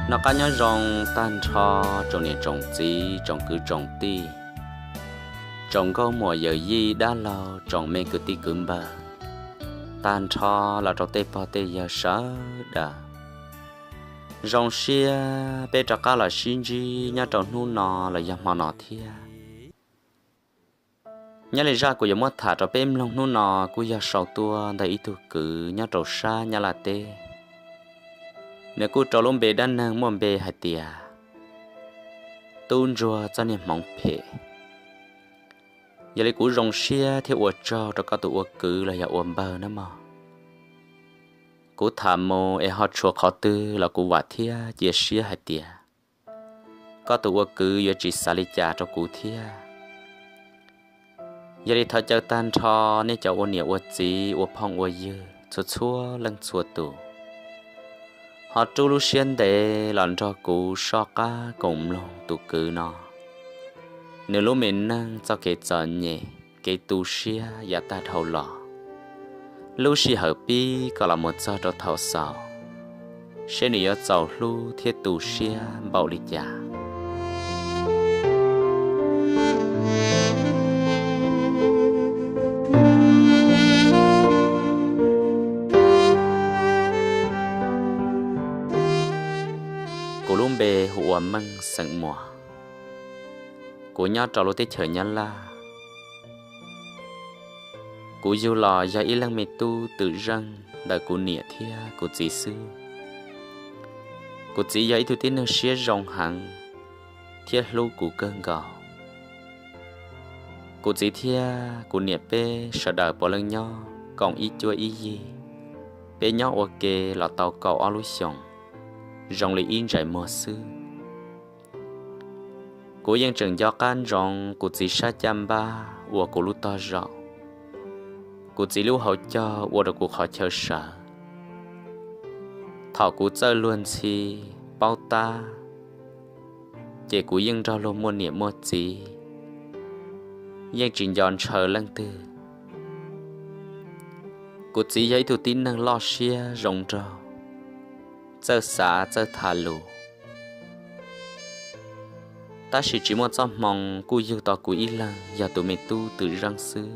Noj qab nyob zoo tag nrho tsoom niam tsoom txiv, tsoom kwv tsoom tij, tsoom nkauj muam yawm yij dab laug, tsoom me kwv tij kwv npawg, tag nrho los rau tej pog tej yawg sawv daws. Zoo siab peb rov qab los sib ntsib nyob rau hnub no los yog hmo no thiab. Nyob li zaj kuv yuav muab tham rau peb mloog hnub no kuj yog sau tuaj ntawm ib tug kwv nyob rau sab Nyab Laj teb. Nws kuj rau lub npe dab neeg muaj npe hais tias Tub Ntsuag txoj niag hmoov phem. Yog li kuv zoo siab thiab ua tsaug rau koj tus ua kwv los yog ua npawg nawb mog. Kuv tham mus es ho tshuav qhov twg los kuv vam thiab cia siab hais tias koj tus ua kwv yuav tsis xav li cas rau kuv thiab. Yog li thov caw tag nrho nej cov ua niam ua txiv ua phooj ua ywg txhua txhua leej txhua tus ho rub lub siab ntev los nrog kuv soj qab koom mloog tus kwv no, nws lub me neej txoj kev txom nyem, kev tu siab yav tag dhau los, lub sij hawm pib kom los mus txog rau thaum xaus, seb nws yuav txaus hlub thiab tu siab npaum li cas. Kuv lub npe hu ua Meej xeem Muas. Kuv nyob rau lub teb chaws Nyab Laj. Kuv yug los yog ib leeg me tub twm zeej ntawm kuv niam thiab kuv txiv xwb. Kuv txiv yog ib tug tib neeg siab zoo heev thiab hlub kuv kawg nkaus. Kuv txiv thiab kuv niam peb sawv daws puav leej nyob koom ib cuab ib yig, peb nyob ua ke los tau kaum ob lub xyoos, zoo li ib ntsais muag xwb. Kuv yeej tseem nco qab ntsoov kuv txiv sab caj npab uas kuv lub tog zaum, kuv txiv lub hauv caug ua rau kuv qhov chaw sawv. Thaum kuv txawj luag ntxhi, paub tab, ces kuv yeej nrog luag muaj niam muaj txiv, yeej tsis nco ntshaw leej twg. Kuv txiv yog ib tug tib neeg loj siab zoo nraug, txawj xav txawj tham lus, tab sis tsis muaj txoj hmoo kuj yug tau kuv ib leeg yog tus me tub twm zeej xwb.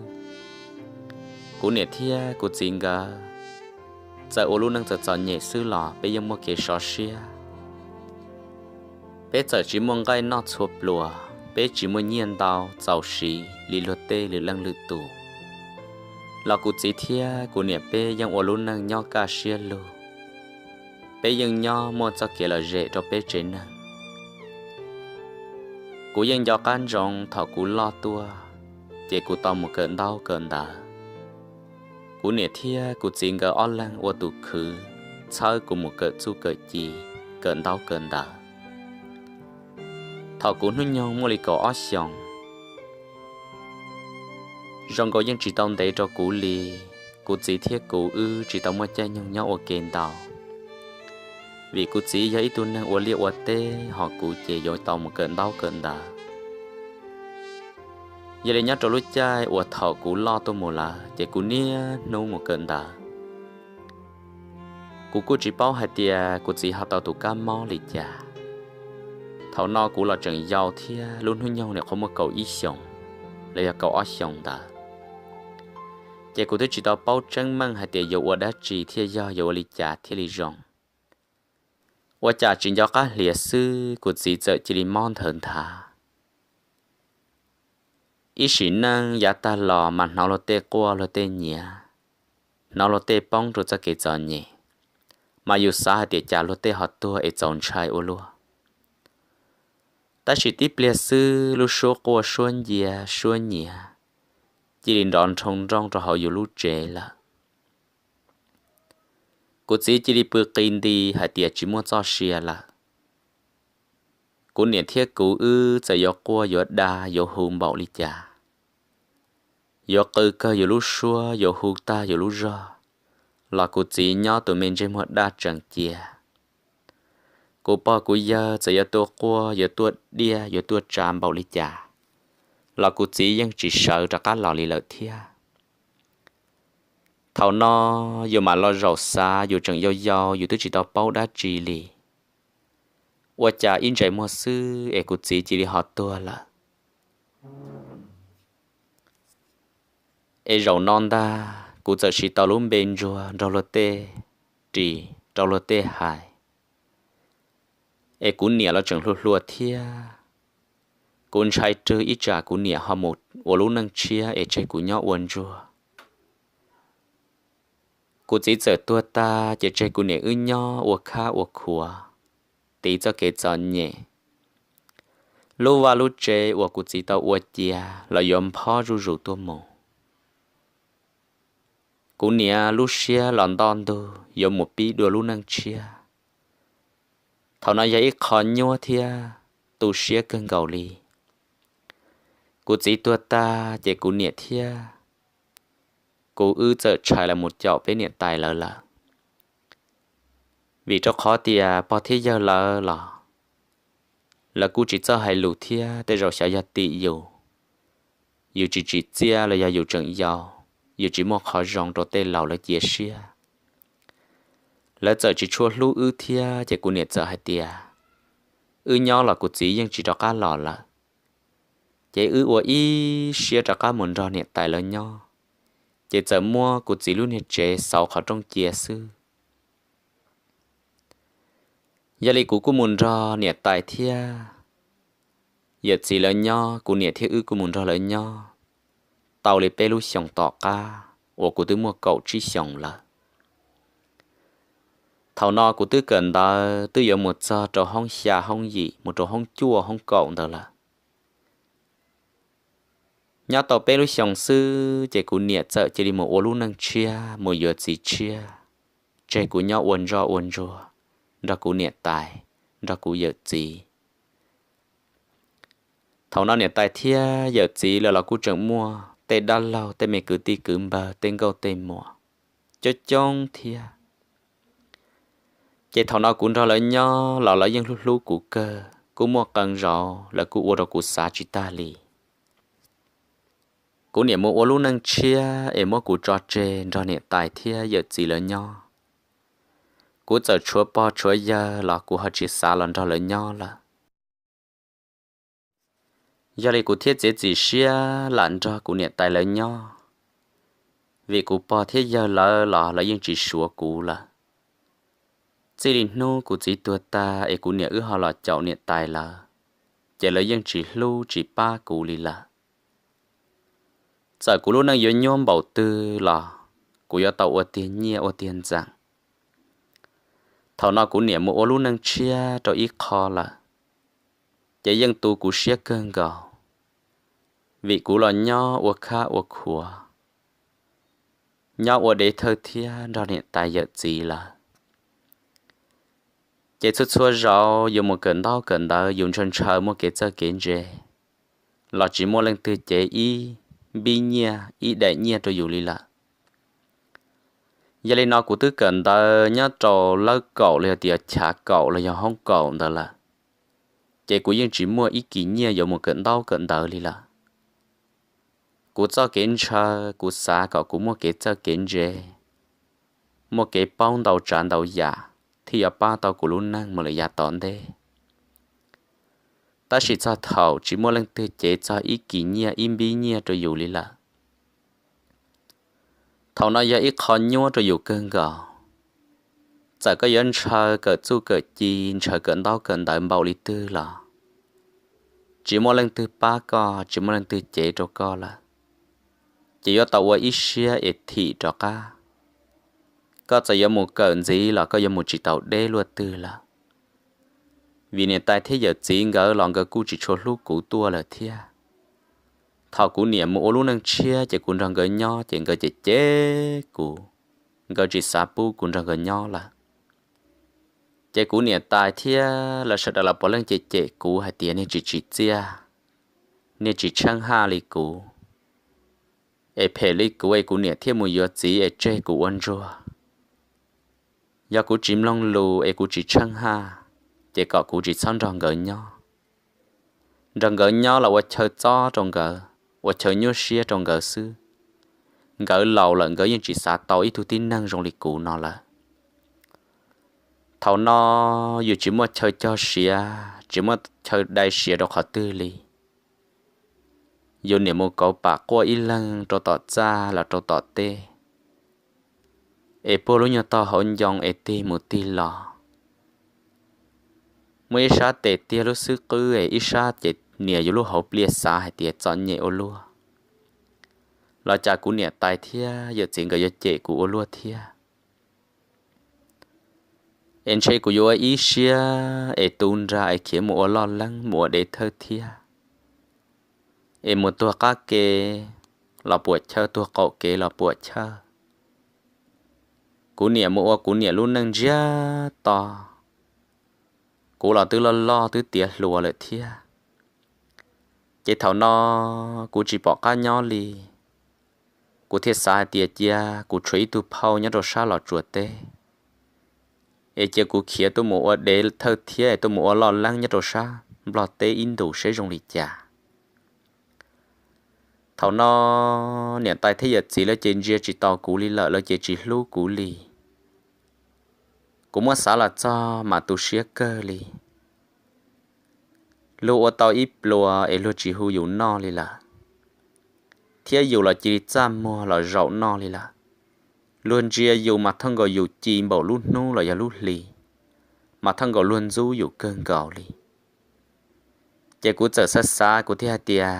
Kuv niam thiab kuv txiv nkawd txawm ua lub neej txom txom nyem xwb los peb yeej muaj kev sov siab. Peb txawm tsis muaj nqaij noj txhua pluas, peb tsis muaj nyiaj ntau txaus siv li luag tej lwm leej lwm tus, los kuv txiv thiab kuv niam peb yeej ua lub neej nyob kaj siab lug. Peb yeej nyob muaj txoj kev lom zem rau peb tsev neeg. Kuv yeej nco qab ntsoov thaum kuv loj tuaj, ces kuv tau mus kawm ntaub kawm ntawv. Kuv niam thiab kuv txiv nkawd ob leeg ua tus khwv txhawb kuv mus kawm txuj kawm ci, kawm ntaub kawm ntawv. Thaum kuv hnub nyoog muaj li kaum ob xyoos, zoo nkaus yeej tsis tau ntev rau kuv li, kuv txiv thiab kuv wb tsis tau muaj caij nyoog nyob ua ke ntau, vim kuv txiv yog ib tug neeg ua liaj ua teb, ho kuv ces yuav tau mus kawm ntaub kawm ntawv. Yog li nyob rau lub caij uas thaum kuv loj tuaj mus lawm ces kuv niaj hnub mus kawm ntawv. Kuv kuj tsis paub hais tias kuv txiv ho tau tus kab mob li cas. Thaum no kuv los tseem yau thiab, lub hnub nyoog nim qhuav muaj kaum ib xyoos los yog kaum ob xyoos ntawd, ces kuv twb tsis tau paub tseeb meej hais tias yuav ua dab tsi thiaj yog, yuav ua li cas thiaj li zoo. Ua cas tsis nco qab hliav xwb kuv txiv txawm cia li mob nthawv nthav. Ib sim neej yav tag los mas hnov luag tej quaj luag tej nyiav, hnov luag tej poob rau txoj kev txom nyem, mas yus xav hais tias cas luag tej ho tuag es txaus ntshai ua luaj. Tab sis tib pliag xwb lub suab quaj suab ncia suab nyiav cia li nrov nroo nrooj rau hauv yus lub tsev lawm. Kuv txiv cia li pw qi nti hais tias tsis muaj txoj sia lawm. Kuv niam thiab kuv wb txawm yuav quaj yuav da yuav hu npaum li cas, yuav qw kawg yus lub suab yuav hu tag yus lub zog, los kuv txiv nyob tus me ntsej muag daj tsees cia. Kuv pog kuv yawg txawm yuav tuaj quaj yuav tuaj diaj yuav tuaj tsa npaum li cas, los kuv txiv yeej tsis sawv rov qab los li lawm thiab. Thaum no yus mam los zaum xav yus tseem yau yau yus twb tsis tau paub dab tsi li. Ua cas ib ntsais muag xwb es kuv txiv cia li ho tuag lawm. Es zaum no ntag kuv txawm siv tau lub npe ntsuag nrog luag tej ris rau luag tej hais, es kuv niam los tseem hluas hluas thiab. Kuv ntshai rwg ib tsam kuv niam ho mus ua lub neej tshiab es tseg kuv nyob ua ntsuag. Kuv txiv txawm tuag tag ces tseg kuv niam wb nyob ua khab ua khuav, tiv txoj kev txom nyem. Lub vaj lub tsev uas kuv txiv tau ua cia los yuav nphob zuj zus tuaj mus. Kuv niam lub siab los nto ntug yuav mus pib dua lub neej tshiab. Thaum no yog ib qho nyuaj thiab tu siab kawg nkaus li. Kuv txiv tuag tag ces kuv niam thiab kuv wb txawm tshais los mus caum peb niam tais lawv lawm. Vim rau qhov tias pog thiab yawg lawv los lawv kuj tsis txawj hais lus thiab, tej zaum xyov yog tim yus, yus tsis tsim txiaj los yog yus tseem yau, yus tsis muaj qhov zoo rau tej laus lawv cia siab. Lawv txawm tsis tshua hlub wb thiab ces kuv niam txawm hais tias wb nyob los kuv txiv yeej tsis rov qab los lawm. Ces wb ua ib siab rov qab mus nrog niam tais lawv nyob, ces txawm muab kuv txiv lub niag tsev xauv qhov rooj cia xwb. Yog li kuv kuj mus nrog niam tais thiab yawm txiv lawv nyob, kuv niam thiab wb kuj mus nrog lawv nyob tau li peb lub xyoos tom qab uas kuv twb muaj kaum tsib xyoos lawm. Thaum no kuv twb kawm ntawv twb yuav mus txog rau hoob xya hoob yim mus rau hoob cuaj hoob kaum ntawd lawm. Nyob tau peb lub xyoos xwb ces kuv niam txawm cia li mus ua lub neej tshiab mus yuav txiv tshiab, tseg kuv nyob ua ntsoj ua ntsuag nrog kuv niam tais, nrog kuv yawm txiv. Thaum no niam tais thiab yawm txiv lawv los kuj tseem muaj tej dab laug tej me kwv tij kwv npawg tej nkauj tej muam coob coob thiab. Ces thaum no kuv nrog lawv nyob los lawv yeej hlub hlub kuv kawg, kuj muaj qee zaus lawv kuj ua rau kuv xav tsis tag li. Kuv niam mus ua lub neej tshiab es muab kuv tso tseg nrog niam tais thiab yawm txiv lawv nyob. Kuv txawm tshuav pog tshuav yawg los kuv ho tsis xav los nrog lawv nyob lawm. Yog li kuv thiaj txiav txim siab lam nrog kuv niam tais lawv nyob, vim kuv pog thiab yawg lawv los lawv yeej tsis suav kuv lawm. Txij li hnub kuv txiv tuag tag es kuv niam wb ho los caum niam tais lawv, ces lawv yeej tsis hlub tsis pab kuv li lawm. Txawm kuv lub neej yuav nyuaj npaum twg los kuv yuav tau ua tiag nyiaj ua tiag ntxeem. Thaum no kuv niam mus ua lub neej tshiab rau ib qho lawm, ces yeej tu kuv siab kawg nkaus, vim kuv los nyob ua khab ua khuav, nyob ua dev thawj thiab nrog niam tais yawm txiv lawv. Ces txhua txhua zaus yus mus kawm ntaub kawm ntawv yus ntshaw ntshaw muaj kev txawj kev ntse, los tsis muaj leej twg cev ib npib nyiaj ib daim nyiaj rau yus li lawm. Yog li no kuv twb kawm ntawv nyob rau lawb kaum los yog tias chav kaum los yog hoob kaum ntawd lawm, ces kuv yeej tsis muaj ib kis nyiaj yuav mus kawm ntaub kawm ntawv li lawm. Kuv txoj kev ntshaw kuv xav kom kuv muaj kev txawj kev ntse, muaj kev paub ntau tsav ntau yam thiaj yuav pab tau kuv lub neej mus lawm yav tom ntej. Tab sis txog thaum tsis muaj leej twg cev txog ib kis nyiaj ib npib nyiaj rau yus li lawm, thaum no yog ib qho nyuaj rau yus kawg nkaus. Txawm koj yuav ntshaw kawm txuj kawm ci, ntshaw kawm ntaub kawm ntawv npaum li twg los tsis muaj leej twg pab koj, tsis muaj leej twg cev rau koj lawm, ces yuav tau ua ib siab es thim rov qab. Koj txawm yuav mus kawm ntxiv los koj yuav mus tsis tau deb luaj twg lawm, vim niam tais thiab yawm txiv nkawd los nkawd kuj tsis tshua hlub kuv tuaj lawm thiab. Thaum kuv niam mus ua lub neej tshiab ces kuv nrog nkawd nyob ces nkawd cem cem kuv, nkawd tsis xav pub kuv nrog nkawd nyob lawm. Ces kuv niam tais thiab lawv sawv daws los puav leej cem cem kuv hais tias niag tsis tsim txiaj, niag tsis tsheej haj li kuv, es phem li kuv es kuv niam thiaj mus yuav txiv es tseg kuv ua ntsuag. Yog kuv tsis mloog lus es kuv tsis tsheej haj, ces kom kuv tsis txhob nrog nkawd nyob. Nrog nkawd nyob los ua chaw txob rau nkawd, ua chaw nyuaj siab rau nkawd xwb. Nkawd laus lawm nkawd yeej tsis xav tau ib tug tib neeg zoo li kuv no lawm. Thaum no yus tsis muaj chaw cog siav, tsis muaj chaw dai siav rau qhov twg li. Yus niam mus kauv pam quaj ib leeg rau tom txaj los rau tom teb, es puag lub nyuag tog hauv ncoo es tig mus tig los. Muaj ib sab tes tiag lub xub qwb es ib sab ces nias yus lub hauv pliaj xav hais tias txom nyem ua luaj, los cas kuv niam tais thiab yawm txiv nkawd yuav cem kuv ua luaj thiab. Es ntshe kuv yuav ua ib siab es tu nra es khiav mus ua loj leeb mus ua dev thawj thiab, es mus tuag qab kev los puam chawj, tuag qaum kev los puam chawj. Kuv niam mus ua kuv niam lub neej ntsiag to, kuv los twb loj loj twb tiav hluas lawm thiab. Ces thaum no kuv tsis pom qab nyob li, kuv thiaj xav hais tias cia kuv tshuav ib tug phauj nyob rau sab Los Tsuas teb, es cia kuv khiav tuaj mus ua dev thawj thiab es tuaj mus ua loj leeb nyob rau sab Nplog teb ib ntus seb zoo li cas. Thaum no niam tais thiab yawm txiv lawv ces ntsia tsis taus kuv li lawm, lawv ces tsis hlub kuv li. Kuv muab xav los txog mas tu siab kawg li. Luag ua tau ib pluas es luag tsis hu yus noj li lawm, thiab yus los cia li txaj muag los zaum noj li lawm. Luag ntsia yus mas thooj nkaus yus ci npaum lub hnub los yog lub hli, mas thooj nkaus luag ntxub yus kawg nkaus li. Ces kuv txawm xav xav kuv thiaj hais tias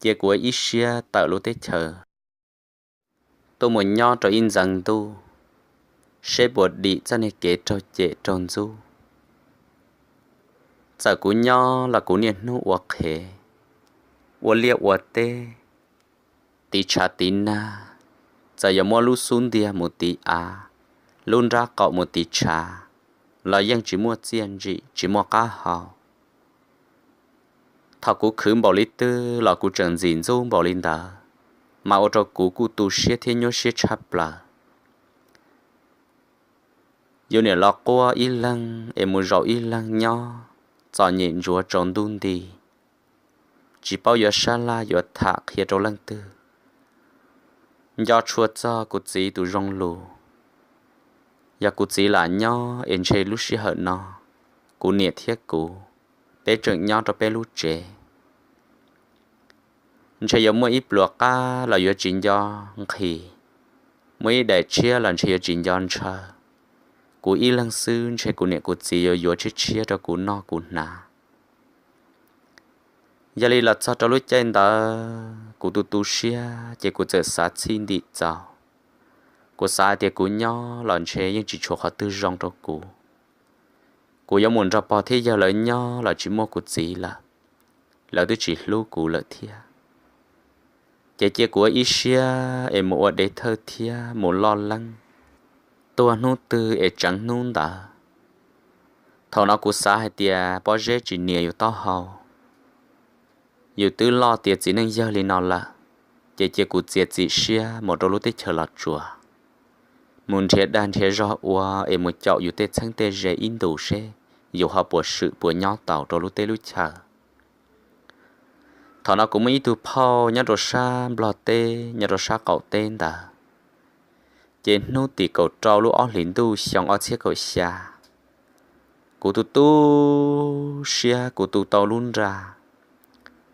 cia kuv ua ib siab tawm lub teb chaws tuaj mus nyob rau ib ntxeev ntuj, seb puas dim txoj niag kev raug cem raug ntxub. Txawm kuv nyob los kuv niaj hnub ua qhev, ua liaj ua teb, tiv tshav tiv nag, txawm yuav muab lub xub ntiag mus tiv av, lub nrab qaum mus tiv tshav, los yeej tsis muaj txiaj ntsim tsis muaj qab hau. Thaum kuv khwv npaum li twg los kuv tseem ntxim ntxub npaum li ntawd, mas ua rau kuv kuj tu siab thiab nyuaj siab tshaj plaws. Yus niam los quaj ib leeg es mus zaum ib leeg nyob, txom nyem ntsuav tsaus ntuj nti, tsis paub yuav sab laj yuav tham qhia rau leej twg. Nco tshua txog kuv txiv tus zoo lus, yog kuv txiv lam nyob es ntshe lub sij hawm no kuv niam thiab kuv, peb tseem nyob rau peb lub tsev. Ntshe yuav muaj ib pluas qab los yuav tsis nco nqhis, muaj ib daim tshiab los ntshe yuav tsis nco ntshaw. Kuv ib leeg xwb ntshe kuv niam kuv txiv yuav yuav tshiab tshiab rau kuv noj kuv hnav. Yog li los txog rau lub caij ntawd kuv tu tu siab ces kuv txawm xav txhij ntim txaus. Kuv xav hais tias kuv nyob los ntshe yeej tsis tshuav qhov twg zoo rau kuv. Kuv yuav mus nrog pog thiab yawg lawv nyob los tsis muaj kuv txiv lawm, lawv twb tsis hlub kuv lawm thiab. Ces cia kuv ua ib siab es mus ua dev thawj thiab mus loj leeb, tuag hnub twg es tseev hnub ntawd. Thaum no kuv xav hais tias pob zeb tsis nias yus taub hau, yus twb loj tiav txiv neej yawg li no lawm, ces cia kuv txiav txim siab mus rau lub teb chaws Los Tsuas, mus nrhiav dag nrhiav zog ua es mus caum yus tej txheeb tej ze ib ntus seb yus ho puas swm puas nyob tau rau lub teb lub chaw. Thaum no kuv muaj ib tug phauj nyob rau sab Nplog teb, nyob rau sab qaum teb ntawd. Ces hnub tim kaum rau lub ob hlis ntuj xyoo ob txhiab kaum xya, kuv tu tu siab kuv tu tau lub nra,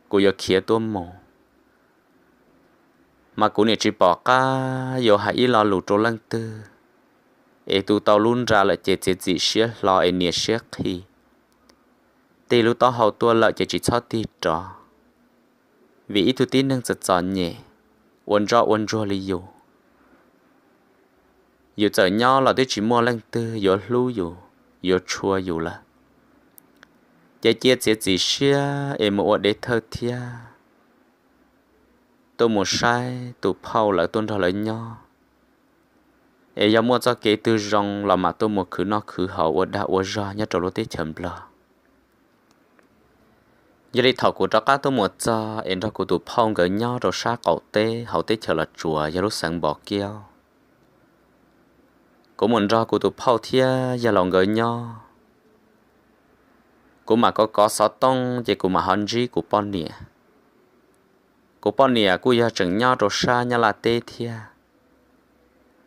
kuv yuav khiav tuaj mus. Mas kuv niam tsis pom qab yuav hais ib lo lus rau leej twg, es tu tau lub nra lawm ces txiav txim siab hlo es nias siab qhi. Tig lub taub hau tuaj lawm ces tsis txhob tig rov, vim ib tug tib neeg txom txom nyem, ua ntsoj ua ntsuag li yus, yus txawm nyob los twb tsis muaj leej twg yuav hlub yus, yuav tshua yus lawm. Ces cia txiav txim siab es mus ua dev thawj thiab, tuaj mus saib tus phauj lawv tuaj nrog lawv nyob, es yog muaj txoj kev twg zoo los mam tuaj mus khwv noj khwv haus ua dag ua zog nyob rau lub teb chaws Nplog. Yog li thaum kuv rov qab tuaj mus txog es nrog kuv tus phauj nkawd nyob rau sab qaum teb hauv teb chaws Los Tsuas yog lub xeev Npov Kiaub. Kuv mus nrog kuv tus phauj thiab yawg laus nkawd nyob, kuv mam kov kov xov tooj ces kuv mam ho ntsib kuv poj niam. Kuv poj niam kuj yog tseem nyob rau sab Nyab Laj teb thiab.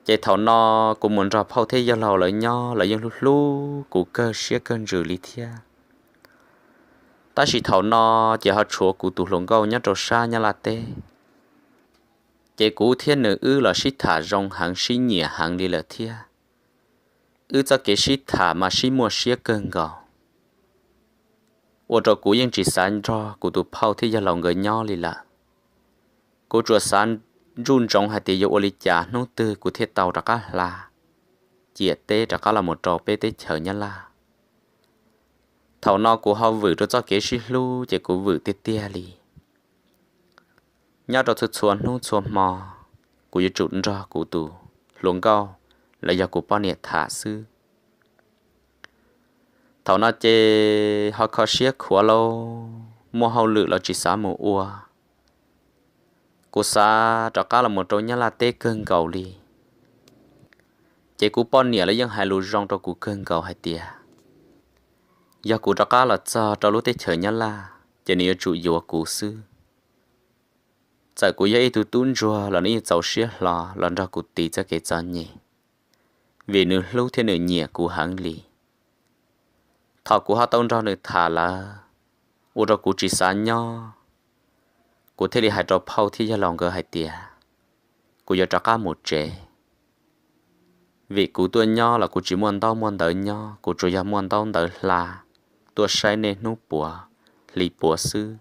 Ces thaum no kuv mus nrog phauj thiab yawg laus lawv nyob, lawv yeej hlub hlub kuv kawg siab kawg ntsws li thiab. Tab sis thaum no ces ho tshuav kuv tus hluas nkauj nyob rau sab Nyab Laj teb. Ces kuv thiab nws wb los sib tham zoo heev, sib nyiam heev li lawm thiab. Wb txoj kev sib tham mas sib muaj siab kawg nkaus, ua rau kuv yeej tsis xav nrog kuv tus phauj thiab yawg laus nkawd nyob li lawm. Kuv tsuas xav ntsuj ntsoov hais tias yuav ua li cas hnub twg kuv thiaj tau rov qab hla ciam teb rov qab los mus rau peb teb chaws Nyab Laj. Thaum no kuv ho vwm rau txoj kev sib hlub ces kuv vwm tiag tiag li. Nyob rau txhua txhua hnub txhua hmo, kuv yuav tsum nrog kuv tus hluas nkauj los yog kuv poj niam tham xwb. Thaum no ces ho kho siab khuav lauj, muaj hauj lwm los tsis xav mus ua. Kuv xav rov qab los mus rau Nyab Laj teb kawg nkaus li. Ces kuv poj niam los yeej hais lus zoo rau kuv kawg nkaus hais tias yog kuv rov qab los txog rau lub teb chaws Nyab Laj ces nws yuav tsum yuav kuv xwb. Txawm kuv yog ib tug tub ntsuag los nws yeej txaus siab hlo los nrog kuv tiv txoj kev txom nyem, vim nws hlub thiab nws nyiam kuv heev li. Thaum kuv ho tau nrog nws tham lawm, ua rau kuv tsis xav nyob, kuv thiaj li hais rau phauj thiab yawg laus nkawd hais tias kuv yuav rov qab mus tsev. Vim kuv tuaj nyob los kuv tsis muaj ntaub muaj ntawv nyob, kuv tsuas yog muaj ntaub ntawv hla, tuaj saib nej hnub puav hli puav xwb.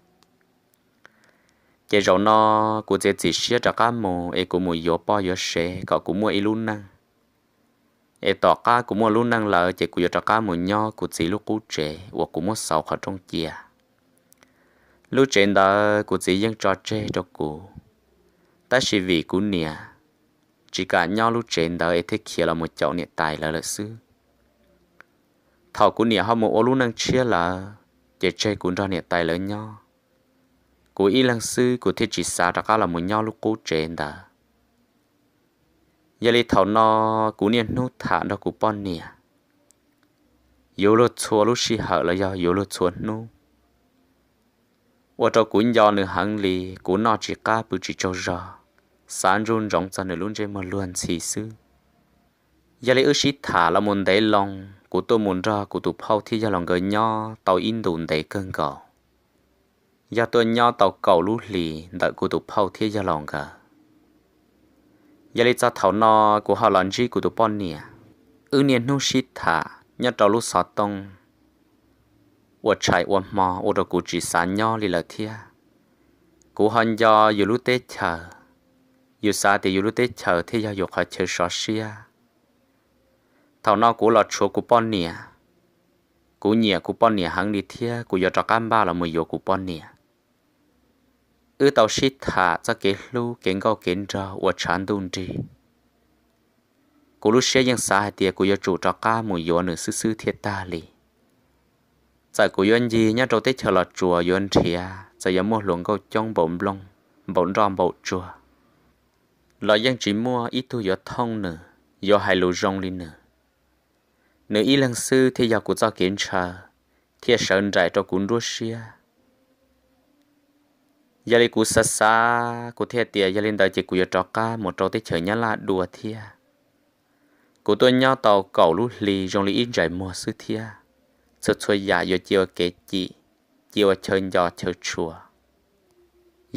Ces zaum no kuv txiav txim siab rov qab mus es kuv mus yuav poj yuav sev kom kuv muaj ib lub neej, es tom qab kuv muaj lub neej lawm ces kuv yuav rov qab mus nyob kuv txiv lub qub tsev uas kuv muab xauv qhov rooj cia. Lub tsev ntawd kuv txiv yeej tso tseg rau kuv, tab sis vim kuv niam tsis kam nyob lub tsev ntawd es thiaj khiav los mus caum niam tais lawv lawm xwb. Thaum kuv niam ho mus ua lub neej tshiab lawm, ces tseg kuv nrog niam tais lawv nyob, kuv ib leeg xwb kuv thiaj tsis xav rov qab los mus nyob lub qub tsev ntawd. Yog li thaum no kuv niaj hnub tham nrog kuv poj niam, yuav luag txhua lub sij hawm los yog yuav luag txhua hnub, ua rau kuv nco nws heev li. Kuv noj tsis qab pw tsis tsaug zog, xav ntsuj ntsoov txog nws lub ntsej muag luag ntxhi xwb. Yog li wb sib tham los mus ntev loo, kuv tuaj mus nrog kuv tus phauj thiab yawg laus nkawd nyob tau ib ntus ntev kawg nkaus, yog tuaj nyob tau kaum lub hlis ntawm kuv tus phauj thiab yawg laus nkawd. Yog li txog thaum no kuv ho los ntsib kuv tus poj niam, wb niaj hnub sib tham nyob rau lub xov tooj, ua tshais ua hmo ua rau kuv tsis xav nyob li lawm thiab. Kuv ho nco yus lub teb chaws, yus xav tias yus lub teb chaws thiaj yog yus qhov chaw sov siab. Thaum no kuv los tshuav kuv poj niam, kuv nyiam kuv poj niam heev li thiab kuv yuav rov qab npaj los mus yuav kuv poj niam. Wb tau sib tham txoj kev hlub kev nkauj kev nraug ua tshav ntuj nrig. Kuv lub siab yeej xav hais tias kuv yuav tsum rov qab mus yuav nws xwb xwb thiaj tag li. Txawm kuv yuav ncig nyob rau teb chaws Los Tsuas yuav nrhiav, txawm yuav muaj hluas nkauj coob npaum nplooj, npaum nroj npaum tsuag, los yeej tsis muaj ib tug yuav thooj nws, yuav hais lus zoo li nws. Nws ib leeg xwb thiaj yog kuv txoj kev ntshaw, thiaj sawv nraim rau kuv nruab siab. Yog li kuv xav xav kuv thiaj tias yog li ntawd ces kuv yuav rov qab mus rau teb chaws Nyab Laj dua thiab. Kuv tuaj nyob tau kaum lub hli zoo li ib ntsais muag xwb thiab, txhua txhua yam yuav cia ua kev cim, cia ua chaw nco chaw tshua.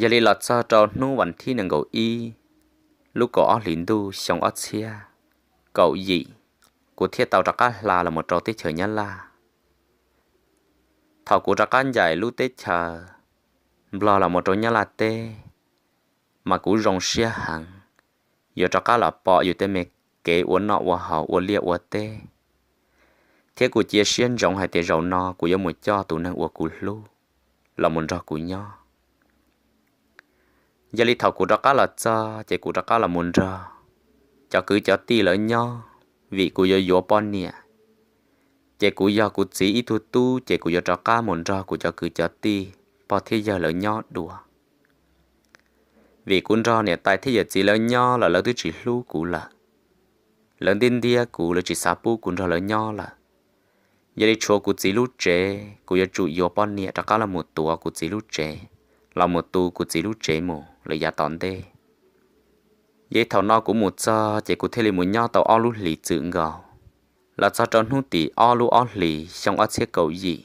Yog li los txog rau hnub vas thib nees nkaum ib lub kaum ob hlis ntuj xyoo ob txhiab kaum yim, kuv thiaj tau rov qab hla los mus rau teb chaws Nyab Laj. Thaum kuv rov qab ncaim lub teb chaws Nplog los mus rau Nyab Laj teb, mas kuv zoo siab heev, yuav rov qab los pom yus tej me kev ua noj ua haus ua liaj ua teb, thiab kuv cia siab ntsoov hais tias zaum no kuv yuav mus coj tus neeg uas kuv hlub los mus nrog kuv nyob. Yog li thaum kuv rov qab los txog ces kuv rov qab los mus nrog cov kwv cov tij lawv nyob, vim kuv yuav yuav poj niam, ces kuv yog kuv txiv ib tug tub ces kuv yuav rov qab mus nrog kuv cov kwv cov tij pog thiab yawg lawv nyob dua. Vim kuv nrog niam tais thiab yawm txiv lawv nyob los lawv twb tsis hlub kuv lawm, lawv ntiab ntiab kuv, lawv tsis xav pub kuv nrog lawv nyob lawm. Yog li tshuav kuv txiv lub tsev, kuv yuav tsum yuav poj niam rov qab los mus tuav kuv txiv lub tsev, los mus tu kuv txiv lub tsev mus lawm yav tom ntej. Ces thaum no kuv mus txog ces kuv thiaj li mus nyob tau ob lub hlis txwm nkaus, los txog rau hnub tim ob lub ob hlis xyoo ob txhiab kaum yim,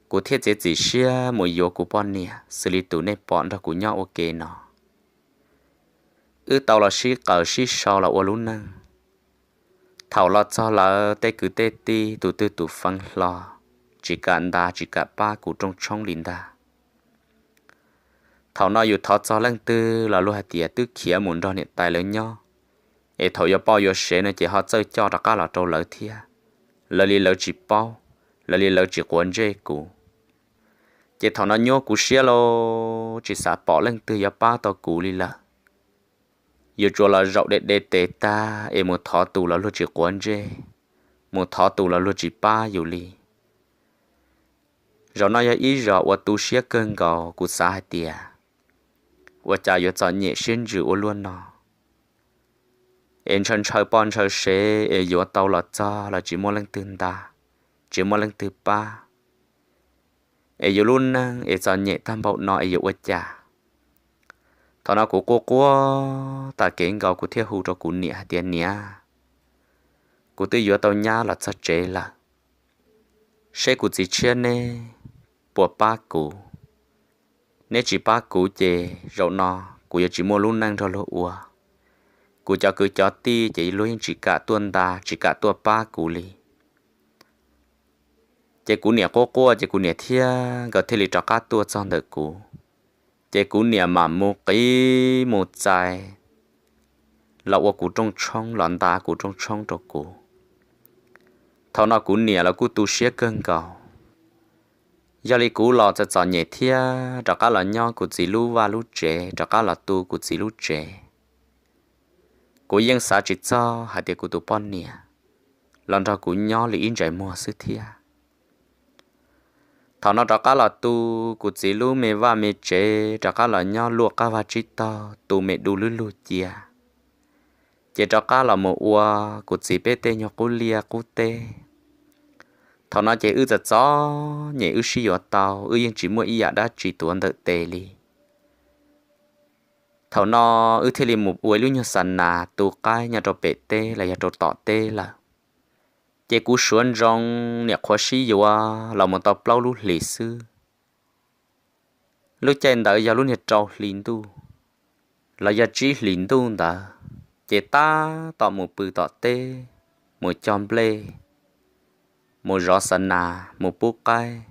kuv thiaj txiav txim siab mus yuav kuv poj niam xws li tus nej pom nrog kuv nyob ua ke no. Wb tau los sib qawm sib sau los ua lub neej. Thaum los txog lawm tej kwv tej tij tus twg tus feev hlo, tsis kam ntas tsis kam pab kuv rooj tshoob li ntag. Thaum no yus thov txog leej twg los luag hais tias twb khiav mus nrog niam tais lawv nyob, es thaum yuav poj yuav sev no ces ho txawj coj rov qab los rau lawv thiab. Lawv li lawv tsis paub, lawv li lawv tsis quav ntsej kuv. Ces thaum no nyuaj kuv siab los tsis xav pom leej twg yuav pab tau kuv li lawm. Yuav tsuas los zaum de de tes tag es mus thov tus los luag tsis quav ntsej, mus thov tus los luag tsis pab yus li. Zaum no yog ib zaug uas tu siab kawg nkaus, kuv xav hais tias ua cas yuav txom nyem siab ntsws ua luaj no, es ntshaw ntshaw poj ntshaw sev es yuav tau los txog los tsis muaj leej twg ntas, tsis muaj leej twg pab, es yus lub neej es txom nyem tag npaum no es yuav ua cas. Thaum no kuv quaj quaj tas kev nkaus kuv thiaj hu rau kuv niam hais tias, Niam, kuv twb yuav tau nyab los txog tsev lawm, seb kuv txiv tshiab neb puas pab kuv. Neb tsis pab kuv ces zaum no kuv yuav tsis muaj lub neej nrog luag ua. Kuv cov kwv cov tij ces luag yeej tsis kam tuaj ntas tsis kam tuaj pab kuv li. Ces kuv niam quaj quaj ces kuv niam thiab nkawd thiaj li rov qab tuaj txog ntawm kuv. Ces kuv niam mam mus qiv mus txais los ua kuv rooj tshoob, los ntas kuv rooj tshoob rau kuv. Thaum no kuv niam los kuj tu siab kawg nkaus. Yog li kuv los txom txom nyem thiab rov qab los nyob kuv txiv lub vaj lub tsev, rov qab los tu kuv txiv lub tsev. Kuv yeej xav tsis txog hais tias kuv tus poj niam los nrog kuv nyob li ib ntsais muag xwb thiab. Thaum no rov qab los tu kuv txiv lub me vaj me tsev, rov qab los nyob luaj qab vaj tsib taug, tu me du lub lug cia, ces rov qab los mus ua kuv txiv peb tej nyuag qub liaj qub teb. Thaum no ces wb txom txom nyem wb sib yuav tau, wb yeej tsis muaj ib yam dab tsi tuav ntawm tes li. Thaum no wb thiaj li mus ua ib lub nyuag xa nas tu qaib nyob rau pem teb los yog rau tom teb lawm. Ces kuv suav ntsoov niam qhuav sib yuav los mus tau plaub lub hlis xwb, lub caij ntawd yog lub niag rau hli ntuj los yog tsib hlis ntuj ntawd, ces tab tom mus pw tom teb, mus cog nplej, mus zov xa nas, mus pub qaib.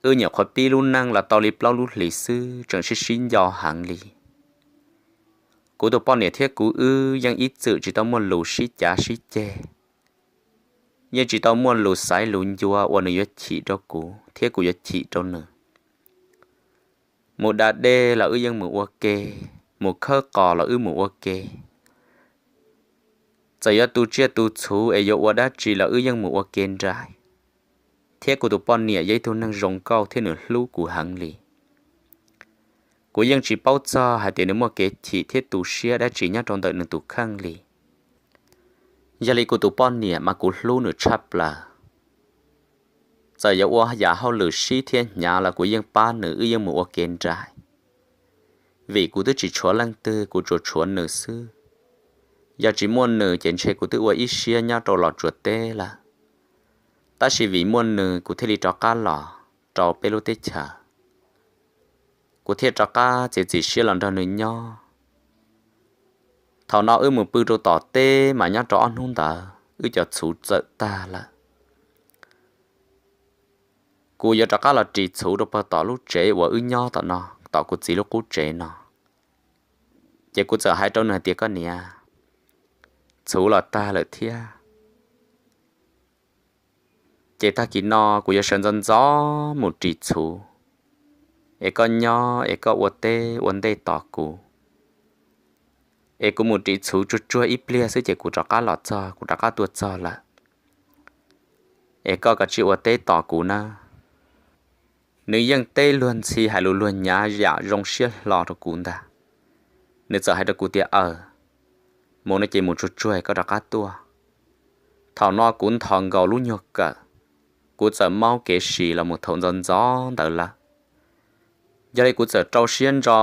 Wb nyuam qhuav pib lub neej los tau li plaub lub hlis xwb tseem sib sib nco heev li. Kuv tus poj niam thiab kuv wb yeej ib txwm tsis tau muaj lus sib cav sib ceg, yeej tsis tau muaj lus xaiv lus ncua uas nws yuav chim rau kuv thiab kuv yuav chim rau nws. Mus da dej los wb yeej mus ua ke, mus khawb qos los wb mus ua ke. Txawm yuav tu tsiaj tu txhuv es yuav ua dab tsi los wb yeej mus ua ke nraim, thiab kuv tus poj niam yog ib tug neeg zoo nkauj thiab nws hlub kuv heev li. Kuv yeej tsis paub txog hais tias nws muaj kev chim thiab tu siab dab tsi nyob rau ntawm nws tus kheej li. Yog li kuv tus poj niam mas kuv hlub nws tshaj plaws. Txawm yuav ua yam hauj lwm sib thiab hnyav los kuv yeej pab nws, wb yeej mus ua ke nraim, vim kuv twb tsis tshuav leej twg, kuv tsuas tshuav nws xwb. Yog tsis muaj nws ces ntshe kuv twb ua ib siab nyob rau Los Tsuas teb lawm. Tab sis vim muaj nws kuv thiaj li rov qab los rau peb lub teb chaws, kuv thiaj rov qab txiav txim siab los nrog nws nyob. Thaum no wb mus pw rau tom teb mas nyob rau ob hnub ntawd wb cov txhuv txawm tag lawm. Kuv yuav rov qab los ris txhuv rau pag tom lub tsev uas wb nyob tom no, tom kuv txiv lub qub tsev no. Ces kuv txawm hais rau nws hais tias, Koj niam, txhuv los tag lawm thiab. Ces tag kis no kuv yuav sawv ntxov ntxov mus ris txhuv, es koj nyob es koj ua teb ua ntej tos kuv. Es kuv mus ris txhuv tsuag tsuag ib pliag xwb ces kuv rov qab los txog, kuv rov qab tuaj txog lawm. Es koj kav tsij ua teb tos kuv nawb. Nws yeej teb luag ntxhi hais lus luag hnyav yam zoo siab hlo rau kuv ntag. Nws txawm hais rau kuv tias, Aws, mus no ces mus tsuag tsuag koj rov qab tuaj. Thaum no kuv nthos nkaus lub nyuag kawm, kuv txawm maub kev sis los mus thaum ntxov ntxov ntawd lawm. Yog li kuv txawm rau siab ntso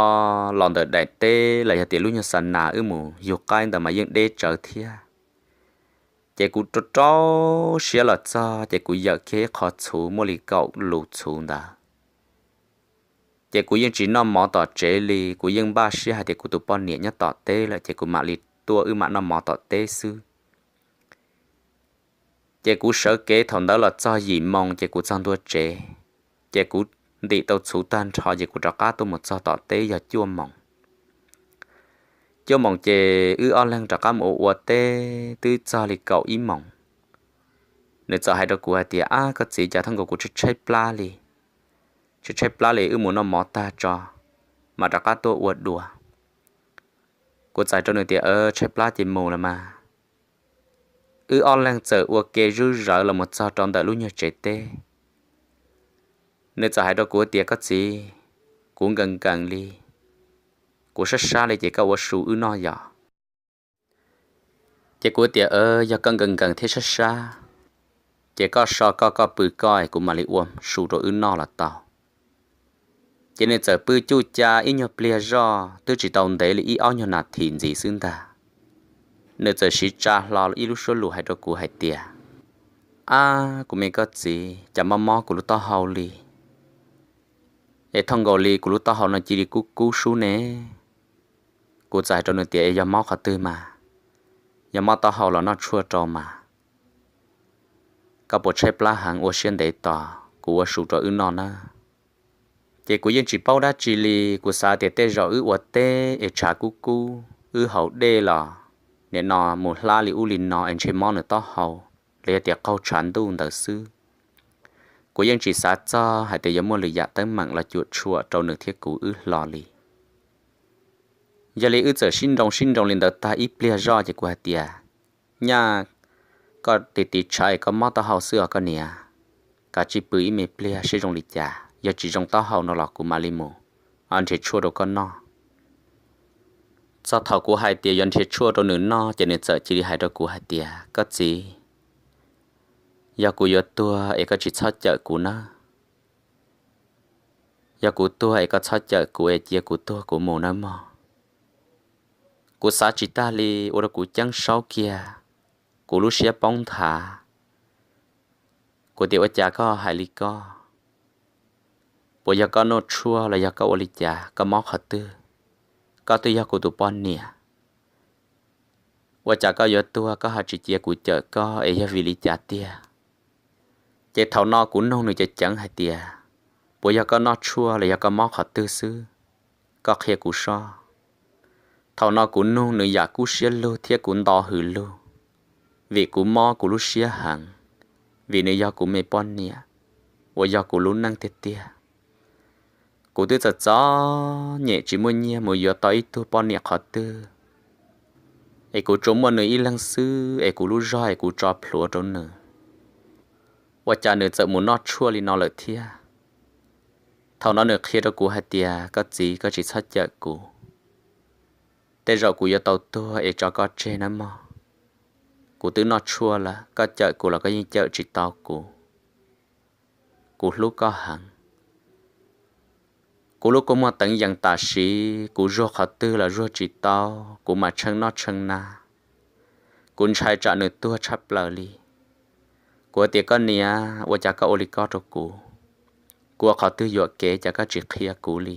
los ntawm daim teb los yog tias lub nyuag xa nas wb mus yug qaib ntawd mas yeej deb tsawv thiab. Ces kuv rau rau siab los txog ces kuv yawm kiag ib qho txhuv muaj li kaum lus txhuv ntawd. Ces kuv yeej tsis noj mov tom tsev li, kuv yeej npaj siab hais tias kuv tus poj niam nyob tom teb lawm ces kuv mam li tuaj wb mam noj mov tom teb xwb. Ces kuv sawv kev thaum ntawd los txog yim moos ces kuv txog ntua tsev. Ces kuv ntim tau txhuv tag nrho ces kuv rov qab tuaj mus txog tom teb yog cuaj moos. Cuaj moos ces wb ob leeg rov qab mus ua ua teb twb txog li kaum ib moos. Nws txawm hais rau kuv hais tias, Ab, koj txiv, cas thooj nkaus kuv tshaib tshaib plab li, tshaib tshaib plab li, wb mus noj mov tag tso mas rov qab tuaj ua dua. Kuv txawm hais rau nws tias, Tshaib plab ces mus los mas. Wb ob leeg txawm ua ke zuj zawv los mus txog rau ntawm lub nyuag tsev teb. Nws txawm hais rau kuv tias, Koj txiv, kuv nkees nkees li, kuv sab sab li ces koj ua su wb noj yom. Ces kuv tias, Yog koj nkees nkees thiab sab sab, ces koj so koj, koj pw koj, kuv mam li ua su rau wb noj los tau. Ces nws txawm pw cuj ca ib nyuag pliag zoj twb tsis tau ntev li ib ob nyuag nas this ntxiv xwb ntag, nws txawm siv tsa hlo ib lub suab lus hais rau kuv hais tias, Ab, kuv me koj txiv, cas mob mob kuv lub taub hau li, es thooj nkaus li kuv lub taub hau no cia li kub kub sub ne. Kuv txawm hais rau nws tias, Es yog mob qhov twg mas? Yog mob taub hau los noj tshuaj rau mas. Koj puas tshaib plab heev, ua siab ntev tos kuv ua su rau wb noj nawb. Ces kuv yeej tsis paub dab tsi li, kuv xav tias tej zaum wb ua teb es tshav kub kub, wb haus dej los nim no mus hlab li ub li no es ntshe mob nws taub hau, los yog tias qaug tshav ntuj ntawd xwb. Kuv yeej tsis xav txog hais tias yuav muaj lwm yam teeb meem los cuam tshuam rau nws thiab kuv wb hlo li. Yog li wb txawm sib nroo sib nroo li ntawd tag ib pliag zoj ces kuv hais tias, Nyaj, koj tiv tiv tshav es koj mob taub hau xwb os koj niam. Kav tsij pw ib me pliag seb zoo li cas, yog tsis zoo taub hau no los kuv mam li mus nrhiav tshuaj rau koj noj. Txog thaum kuv hais tias yuav nrhiav tshuaj rau nws noj ces nws txawm cia li hais rau kuv hais tias, Koj txiv, yog kuv yuav tuag es koj tsis txhob cawm kuv nawb. Yog kuv tuag es koj txhob cawm kuv es cia kuv tuag kuv mus nawb mog. Kuv xav tsis tag li, ua rau kuv ceeb saub kiag, kuv lub siab poob nthav. Kuv tias, Ua cas koj hais li koj? Puas yog koj noj tshuaj los yog koj ua li cas, koj mob qhov twg? Koj twb yog kuv tus poj niam. Ua cas koj yuav tuag koj ho tsis cia kuv cawm koj es yog vim li cas tiag? Ces thaum no kuv nug nws ceev ceev hais tias, Puas yog koj noj tshuaj los yog koj mob qhov twg xwb? Koj qhia kuv sob. Thaum no kuv nug nws yam kub siab lug thiab kuv nto hws lug, vim kuv mob kuv lub siab heev, vim nws yog kuv me poj niam uas yog kuv lub neej tiag tiag. Kuv twb txom txom nyem tsis muaj nyiaj mus yuav tau ib tug poj niam qhov twg, es kuv tsuas muaj nws ib leeg xwb es kuv lub zog es kuv tso plhuav rau nws. Ua cas nws txawm mus noj tshuaj li no lawm thiab? Thaum no nws qhia rau kuv hais tias, Koj txiv, koj tsis txhob cawm kuv. Tej zaum kuv yuav tau tuag es tso koj tseg nawb mog. Kuv twb noj tshuaj lawm, koj cawm kuv los koj yeej cawm tsis tau kuv. Kuv hlub koj heev. Kuv lub kua muag teev yees tam sim, kuv zuag qhov twg los zuag tsis tau, kuv mas tshee noj tshee na. Kuv ntshai tsam nws tuag tshaj plaws li. Kuv tias, Koj niam, ua cas koj ua li koj rau kuv? Kuv ua qhov twg yuam kev cas koj tsis qhia kuv li?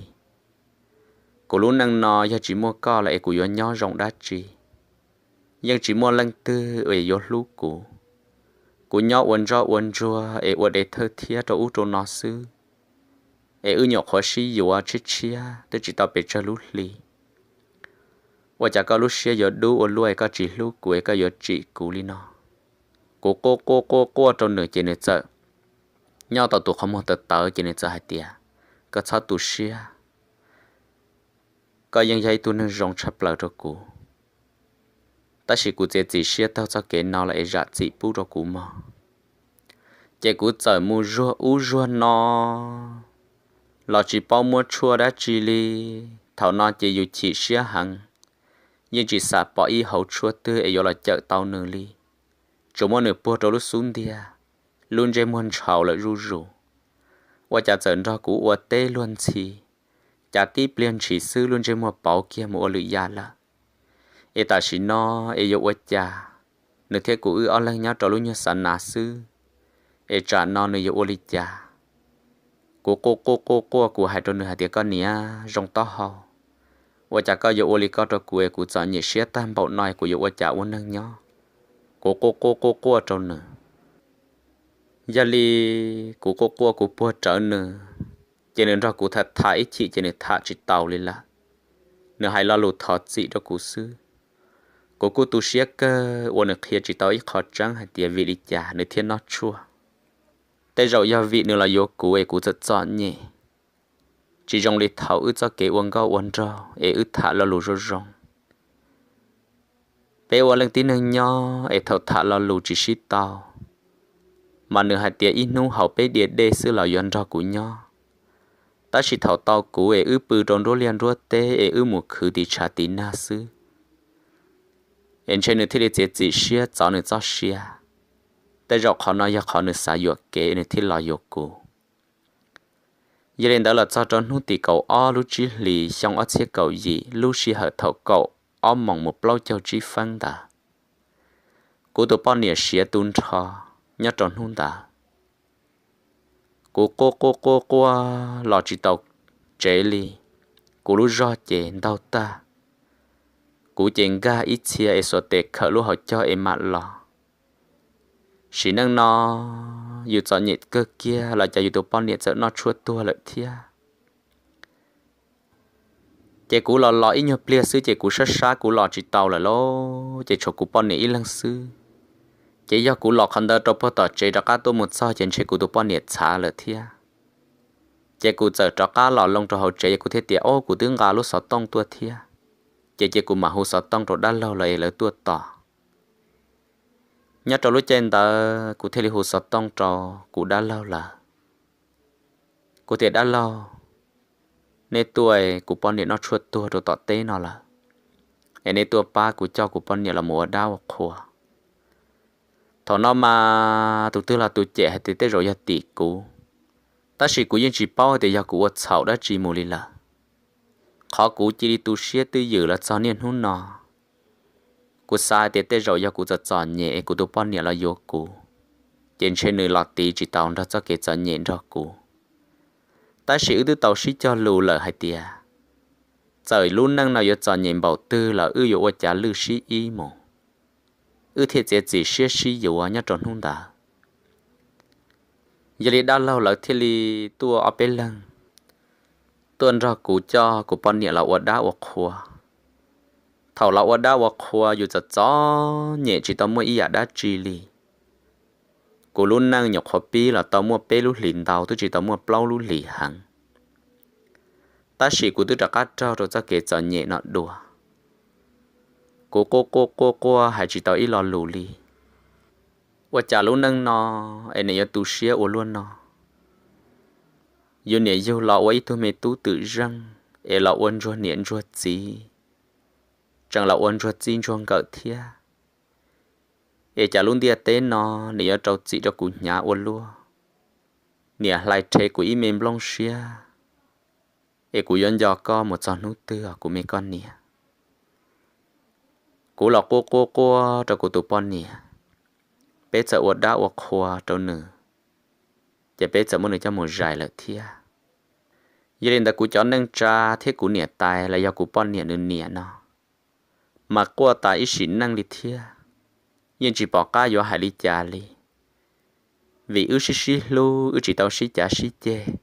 Kuv lub neej no yog tsis muaj koj lawm es kuv yuav nyob zoo dab tsi? Yeej tsis muaj leej twg uas yuav hlub kuv. Kuv nyob ua ntsob ua ntsuag es ua de thawj thiab rau ub rau no xwb, es wb nyuam qhuav sib yuav tshiab tshiab twb tsis tau pes tsawg lub hli. Ua cas koj lub siab yuav dub ua luaj es koj tsis hlub kuv es koj yuav tsim kuv li no? Kuv quaj quaj quaj quaj rau nws ces nws txawm nyob tau tus qhov muag tawv tawv ces nws txawm hais tias, Koj txhob tu siab, koj yeej yog ib tug neeg zoo tshaj plaws rau kuv. Tab sis kuv txiav txim siab taug txoj kev no los es zam txim pub rau kuv mog. Ces kuv txawm mus zuag ub zuag no los tsis paub muab tshuaj dab tsi li. Thaum no ces yus chim siab heev, yeej tsis xam pom ib hauv tshuaj twg es yuav los cawm tau nws li. Tsuas muab nws puag rau lub xub ntiag, lub ntsej muag ntshaus lawm zuj zus. Ua cas txawm nrog kuv ua teb luag ntxhi, cas tib pliag ntshis xwb lub ntsej muag pauv kiag mus ua lwm yam lawm. Es tam sim no es yuav ua cas, nws thiab kuv wb ob leeg nyob rau lub nyuag xav nas xwb, es tsam no nws yuav ua li cas? Kuv quaj quaj quaj quaj, kuv hais rau nws hais tias, koj niam, zoo taub hau, ua cas koj yuav ua li koj rau kuv es kuv txom nyem siab tag npaum no es kuv yuav ua cas ua neeg nyob? Kuv quaj quaj quaj quaj rau nws. Yog li kuv quaj quaj kuv puag rawv nws, ces nws nrog kuv tham tham ib chim ces nws tham tsis taus li lawm. Nws hais lo lus thov txim rau kuv xwb. Kuv kuj tu siab kawg uas nws qhia tsis tau ib qho tseeb hais tias vim li cas nws thiaj noj tshuaj. Tej zaum yog vim nws los yuav kuv es kuv txawm txom nyem, tsis zoo li thaum wb txoj kev ua nkauj ua nraug es wb tham lo lus zoo zoo. Peb ua leej tib neeg nyob es thaum tham lo lus tsis sib tau, mas nws hais tias ib hnub haus peb diav dej xwb los yuav nrog kuv nyob. Tab sis thaum tau kuv es wb pw rau nruab liaj nruab teb es wb mus khwv tiv tshav tiv nag xwb, es ntshe nws thiaj li txiav txim siab txov nws txoj sia. Tej zaum qhov no yog qhov nws xav yuam kev nws thiaj los yuav kuv. Yog li ntawd los txog rau hnub tim kaum ob lub tsib hlis xyoo ob txhiab kaum yim lub sij hawm thaum kaum ob moos mus plaub caug tsib feeb ntawd, kuv tus poj niam siav tu nrho nyob rau hnub ntawd. Kuv quaj quaj quaj quaj los tsis tau tsev li, kuv lub zog ces ntaug tag. Kuv ces nkag ib txhia es xuas tes khawm lub hauv caug es mam los. Sim neej no yus txom nyem kawg kiag los cas yus tus poj niam txawm noj tshuaj tuag lawm thiab. Ces kuv los los ib nyuag pliag xwb ces kuv sab sab kuv los tsis tau lawm lauj, ces tshuav kuv poj niam ib leeg xwb. Ces yog kuv los qhov ntawd rau puag tom tsev rov qab tuaj mus txog ces ntshe kuv tus poj niam txhav lawm thiab. Ces kuv txawm rov qab los loo rau hauv tsev es kuv thiaj tias, o, kuv twb nqa lub xov tooj tuaj thiab. Ces ces kuv mam hu xov tooj rau dab laug lawv es lawv tuaj tos. Nyob rau lub caij ntawd kuv thiaj li hu xov tooj rau kuv dab laug lawv. Kuv tias, dab laug, nej tuaj, kuv poj niam noj tshuaj tuag rau tom teb no lawm, es nej tuaj pab kuv coj kuv poj niam los mus ua dab ua qhua. Thaum no mas tus twg los tus cem hais tias tej zaum yog tim kuv, tab sis kuv yeej tsis paub hais tias yog kuv ua txhaum dab tsi mus li lawm. Qhov kuv cia li tu siab twj ywm los txog niaj hnub no, kuv xav hais tias tej zaum yog kuv txom txom nyem es kuv tus poj niam los yuav kuv, ces ntshe nws los tiv tsis tau nrog txoj kev txom nyem nrog kuv. Tab sis wb twb tau sib cog lus lawm hais tias, txawm lub neej no yuav txom nyem npaum twg los wb yuav ua cav lwj sib ib mus, wb thiaj txiav txim siab sib yuav nyob rau hnub ntawd. Yog li dab laug lawv thiaj li tuaj ob peb leeg, tuaj nrog kuv coj kuv poj niam los ua dab ua qhua. Thaum los ua dab ua qhua yus txom txom nyem tsis tau muaj ib yam dab tsi li. Kuv lub neej nyuam qhuav pib los tau muaj peb lub hlis ntau twb tsis tau muaj plaub lub hlis heev. Tab sis kuv twb rov qab raug rau txoj kev txom nyem no dua. Kuv quaj quaj quaj quaj hais tsis tau ib lo lus li. Ua cas lub neej no es niam yuav tu siab ua luaj no? Yus niam yug los ua ib tug me tub twm zeej, es los ua ntsuag niam ntsuag txiv, tseem los ua ntsuag txij ntsuag nkawm thiab. Es cas lub ntiaj teb no niam yuav rau txim rau kuv hnyav ua luaj. Niam hlais rhe kuv ib me nplooj siab, es kuv yuav nco koj mus txog hnub twg os kuv me koj niam? Kuv los quaj quaj quaj rau kuv tus poj niam, peb txawm ua dab ua qhua rau nws, ces peb txawm muab nws coj mus zais lawm thiab. Yog li ntawd kuv cov neej tsa thiab kuv niam tais los yog kuv poj niam nws niam no, mas quaj tas ib sim neej li thiab, yeej tsis pom qab yuav hais li cas li. Vim wb sib sib hlub wb tsis tau sib cav sib ceg,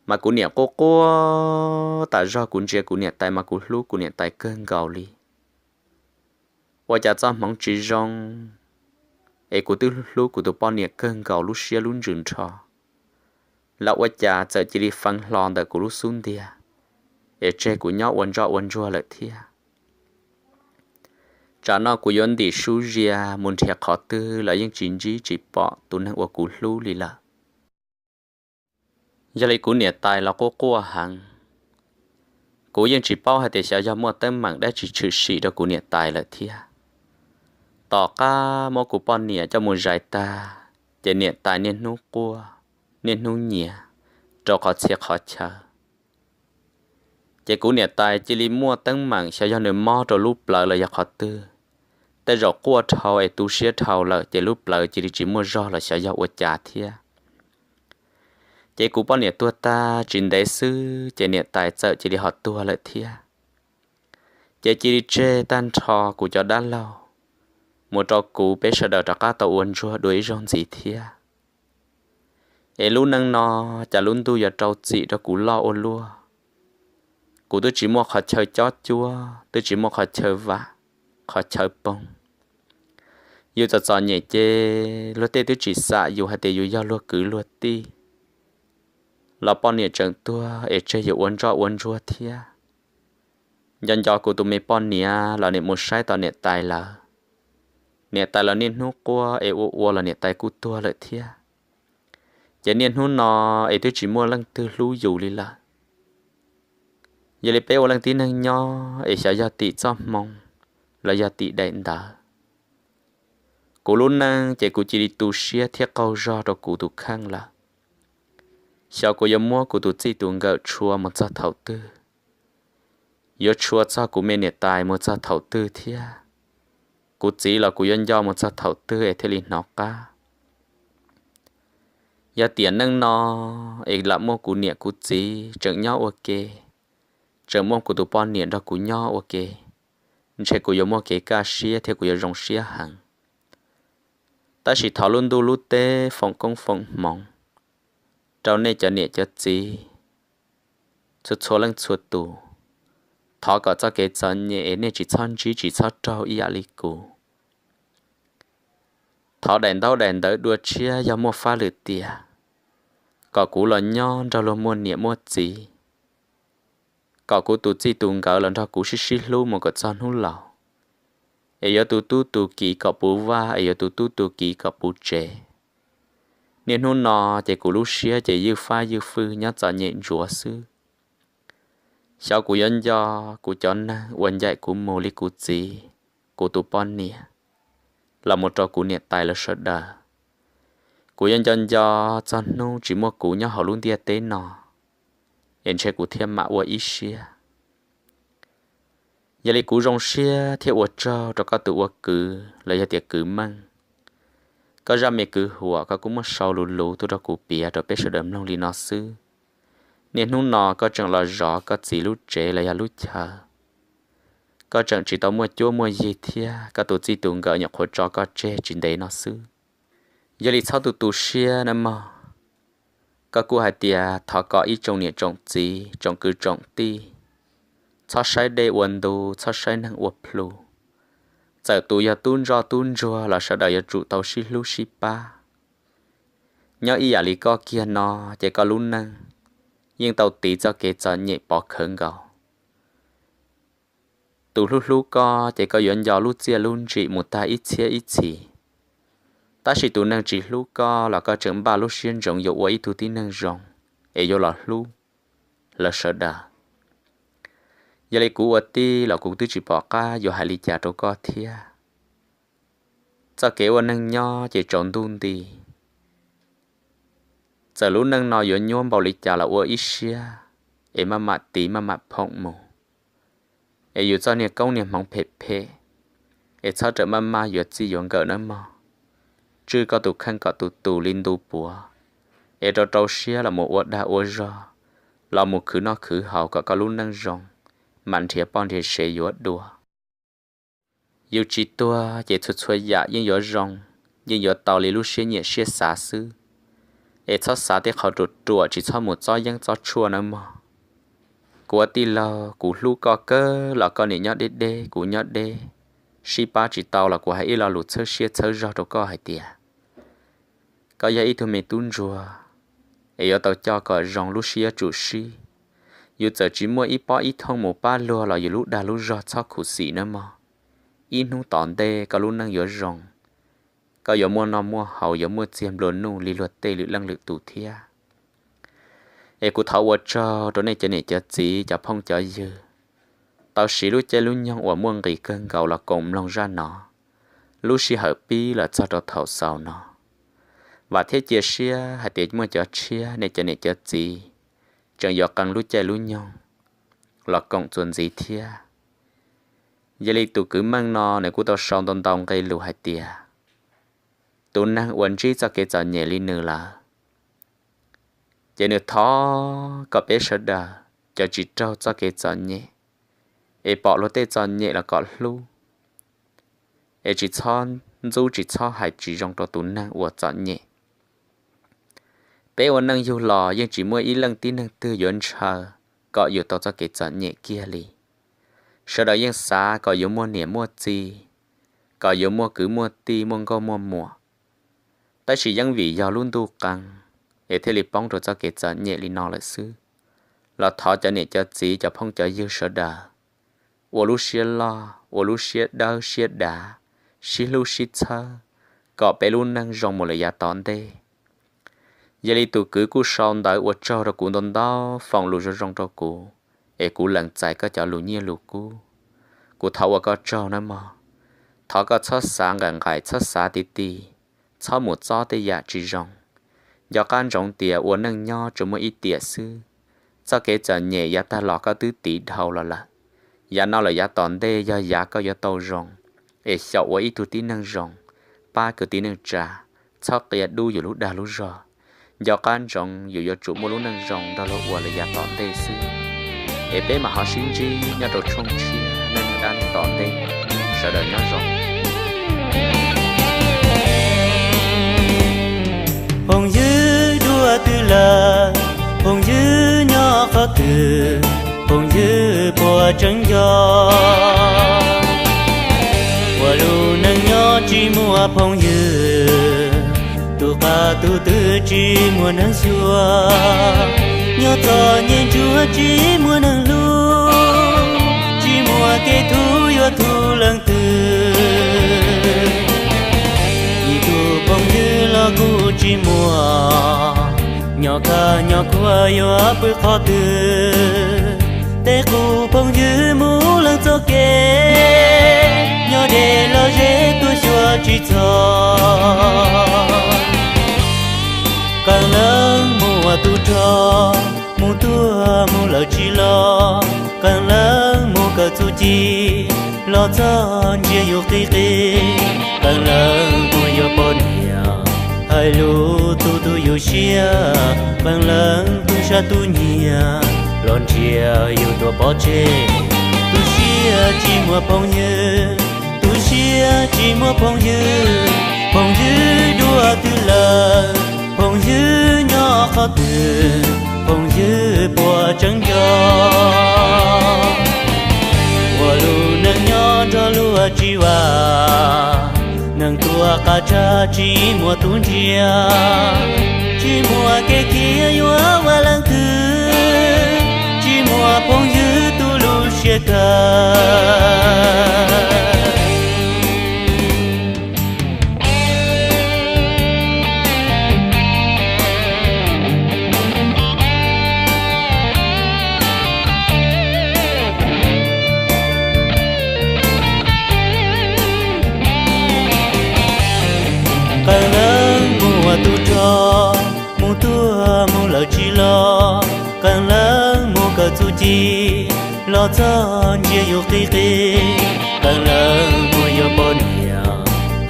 mas kuv niam quaj quaj tas zog, kuv ntsia kuv niam tais mas kuv hlub kuv niam tais kawg nkaus li. Ua cas txoj hmoov tsis zoo, es kuv twb hlub kuv tus poj niam kawg nkaus lub siab lub ntsws nrho, los ua cas txawm cia li fee hlo ntawm kuv lub xub ntiag, es tseg kuv nyob ua ntsoj ua ntsuag lawm thiab. Tsam no kuv yuav ntim sub zias mus nrhiav qhov twg los yeej tsis ntsib tsis pom tus neeg uas kuv hlub li lawm. Yog li kuv niam tais los quaj quaj heev. Kuv yeej tsis paub hais tias xyov yog muaj teeb meem dab tsi tshwm sim rau kuv niam tais lawm thiab. Tom qab muab kuv poj niam coj mus zais tag, ces niam tais niaj hnub quaj, niaj hnub nyiav, rau qhov txhia qhov chaw. Ces kuv niam tais cia li muaj teeb meem xyov yog nws mob rau lub plawv los yog qhov twg, tej zaum quaj dhau es tu siab dhau lawm ces lub plawv cia li tsis muaj zog los xyov yog ua cas thiab. Ces kuv poj niam tuag tag tsis ntev xwb ces niam tais txawm cia li ho tuag lawm thiab. Ces cia li tseg tag nrho kuv cov dab laug, mus rau kuv peb sawv daws rov qab tau ua ntsuag dua ib zaug ntxiv thiab. Es lub neej no, cas lub ntuj yuav rau txim rau kuv loj ua luaj. Kuv twb tsis muaj qhov chaw cob cuab, twb tsis muaj qhov chaw vam, qhov chaw poog. Yus txom txom nyem ces luag tej twb tsis xam yus hais tias yus yog luag kwv luag tij, los poj niam tseem tuag es tseg yus ua ntsoj ua ntsuag thiab. Nco nco kuv tus me poj niam los nim mus saib tom niam tais lawm. Niam tais los niaj hnub quaj es ua ua los niam tais kuj tuag lawm thiab. Ces niaj hnub no es twb tsis muaj leej twg hlub yus li lawm. Yog li peb ua leej tib neeg nyob es xyov yog tim txoj hmoo los yog tim daim ntawv, kuv lub neej ces kuv cia li tu siab thiab qaug zog rau kuv tus kheej lawm. Xyov kuv yuav muab kuv tus txij tus nkawm tshua mus txog thaum twg, yuav tshua txog kuv me niam tais mus txog thaum twg thiab. Kuv txiv los kuv yuav nco mus txog thaum twg es thiaj li hnov qab. Yog tiam neej no es lam muaj kuv niam kuv txiv tseem nyob ua ke, tseem muaj kuv tus poj niam nrog kuv nyob ua ke, ntshe kuv yuav muaj kev kaj siab thiab kuv yuav zoo siab heev. Tab sis thov lub ntuj lub teb foom koob foom hmoov rau nej cov niam cov txiv txhua txhua leej txhua tus. Thov kom txoj kev txom nyem es nej tsis txhob ntsib tsis txhob raug ib yam li kuv. Thov daim ntaub daim ntawv dua tshiab yog muaj fab lwm tiam, kom kuv los nyob nrog luag muaj niam muaj txiv, kom kuv tus txij tus nkawm los nrog kuv sib sib hlub mus kom txog hnub laus, es yuav tus tub tus kiv kom puv vaj es yuav tus tub tus kiv kom puv tsev. Niaj hnub no ces kuv lub siab ces ywj fab ywj fwj nyob txom nyem ntsuav xwb. Xyov kuv yuav nco kuv cov neeg uas ncaim kuv mus li kuv txiv, kuv tus poj niam, los mus rau kuv niam tais lawv sawv daws. Kuv yuav nco nco txog hnub tsis muaj kuv nyob hauv lub ntiaj teb no, es ntshe kuv thiaj mam ua ib siab. Yog li kuv zoo siab thiab ua tsaug rau koj tus ua kwv los yog tias kwv Meej. Koj zaj me kwv huam koj kuj muab sau luv luv tuaj rau kuv piav rau peb sawv daws mloog li no xwb. Niaj hnub no koj tseem los zov koj txiv lub tsev los yog lub chaw, koj tseem tsis tau muaj cuab muaj yig thiab koj tus txij tus nkawm nyuam qhuav tso koj tseg tsis ntev no xwb. Yog li txhob tu tu siab nawb mog. Koj kuj hais tias thov kom ib tsoom niam tsoom txiv tsoom kwv tsoom tij txhob saib dej ua ntu, txhob saib neeg ua plhu. Txawm tus yog tub ntsoj tub ntsuag los sawv daws yuav tsum tau sib hlub sib pab. Nyob ib yam li koj kiag no ces koj lub neej yeej tau tiv txoj kev txom nyem pov khawv nkaus. Tus hlub hlub koj ces koj yuav nco lub txiaj lub ntsim mus tag ib txhiab ib txhis, tab sis tus neeg tsis hlub koj los koj tseem npaj lub siab ntsoov yuav ua ib tug tib neeg zoo es yuav los hlub lawv sawv daws. Yog li kuv ua tij los kuv twb tsis pom qab yuav hais li cas rau koj thiab. Txoj kev ua neeg nyob ces tsaus ntuj nti. Txawm lub neej no yuav nyuaj npaum li cas los ua ib siab es maj mam tiv maj mam phoom mus, es yus txoj niag koob niag hmoov phem phem, es txhob rawm maj maj yuav txij yuav nkawm nawb mog. Tswj koj tus kheej kom tus tus li ntu puav, es rau rau siab los mus ua dag ua zog, los mus khwv noj khwv haus kom koj lub neej zoo, mam nrhiav poj nrhiav sev yuav dua. Yus tsis tuag ces txhua txhua yam yeej yuav zoo, yeej yuav tau li lub siab nyiam siab xav xwb. Es txhob xav tej qhov ruam ruam, tsis txhob mus txob yeeb txob tshuaj nawb mog. Kuv ua tij laug kuv hlub koj kawg los koj niam nyob deb deb kuv nyob deb, sib pab tsis tau los kuv hais ib lo lus txhawb siab txhawb zog rau koj hais tias koj yog ib tug me tub ntsuag, es yuav tau coj kom zoo, lub siab yuav tsum sib. Yus txawm tsis muaj ib pob ib thooj mus pab luag los yus lub dag lub zog txhob khuv xim nawb mog. Ib hnub tom ntej koj lub neej yuav zoo, koj yuav muaj noj muaj haus, yuav muaj txiag nplua nuj li luag tej lwm leej lwm tus thiab. Es kuv thov ua tsaug rau nej cov niam cov txiv cov phooj cov ywg tau siv lub caij lub nyoog uas muaj nqis kawg nkaus los koom mloog zaj no, lub sij hawm pib los txog rau thaum xaus no. Vam thiab cia siab hais tias muaj cov tshiab nej cov niam cov txiv tseem yuav qee lub caij lub nyoog los koom txuas ntxiv thiab. Yog li tus kwv Meej no nws kuj tau sau ntau ntau nqe lus hais tias tus neeg uas ntsib txoj kev txom nyem li nws lawm, ces nws thov kom peb sawv daws cov tsis raug txoj kev txom nyem es pom luag tej txom nyem los kom hlub, es tsis txhob ntxub tsis txhob hais tsis zoo rau tus neeg uas txom nyem. Peb ua neej yug los yeej tsis muaj ib leej tib neeg twg yuav ntshaw kom yus tau txoj kev txom nyem kiag li. Sawv daws yeej xav kom yuav muaj niam muaj txiv, kom yuav muaj kwv muaj tij muaj nkauj muaj muam. Tab sis yeej vim yog lub ntuj qee es thiaj li poob rau txoj kev txom nyem li no lawm xwb. Los thov cov niam cov txiv cov phooj cov ywg sawv daws ua lub siab loj ua lub siab dawb siab dav, sib hlub sib txhawb, kom peb lub neej zoo mus lawm yav tom ntej. Yog li tus kwv kuj sau ntawv ua tsaug rau kuv ntau ntau, foom lus zoo zoo rau kuv, es kuv lees txais koj cov lus nyiaj lus kub. Kuv thov ua koj tsaug nawb mog. Thov koj txhob xav nqaim nqaim txhob xav ti ti, txhob mus txob tej yam tsis zoo. Nco qab ntsoov tias ua neej nyob tsuas muaj ib tiam xwb. Txoj kev txom nyem yav tag los koj twb tiv dhau los lawm. Yav no lawm yav tom ntej yog yav koj yuav tau zoo, es xyaum ua ib tug tib neeg zoo, pab kwv tij neej tsa, txhob qia dub yus lub dag lub zog. Nco qab ntsoov yus yuav tsum muaj lub neej zoo nrog luag ua lawm yav tom ntej xwb. Es peb mam ho sib ntsib nyob rau tshooj tshiab neej neeg dab neeg tom ntej. Sawv daws nyob zoo. Phooj ywg dua twg lawm, phooj ywg nyob qhov twg, phooj ywg puas tseeb nco. Ua lub neej nyob tsis muaj phooj ywg, tus qab tus twg tsis muaj neeg xyuas, nyob txom nyem ntsuag tsis muaj neeg hlub, tsis muaj kev thub yuav thub leej twg. Ib tug phooj ywg los kuj tsis muaj, nyob kaj nyob khuav yuav pw qhov twg. Tej qub phooj ywg mus leej txoj kev, nyob deb los ze tuaj xyuas tsis txog. Qee leej mus ua tub rog, mus tuag mus lawm tsis los. Qee leej mus kawm txuj ci, los txog ntsia yus qig qig. Qee leej mus yuav poj niam, hais lus tu tu yus siab. Qee leej tu sab tu nyiag, los nrhiav yus tuaj pov tseg. Tu siab tsis muaj phooj ywg, tu siab tsis muaj phooj ywg. Phooj ywg dua twg lawm, phooj ywg nyob qhov twg, phooj ywg puas tseeb nco. Ua lub neej nyob nrog luag tsis vam, neeg tuaj qab tsag tsis muaj tus ntsia. Tsis muaj kev khiav yuav ua leej twg, tsis muaj phooj ywg tu lub siab kawg. Qee leej mus ua tub rog, mus tuag mus lawm tsis los. Qee leej mus kawm txuj ci, los txog ntsia yus qig qig. Qee leej mus yuav poj niam,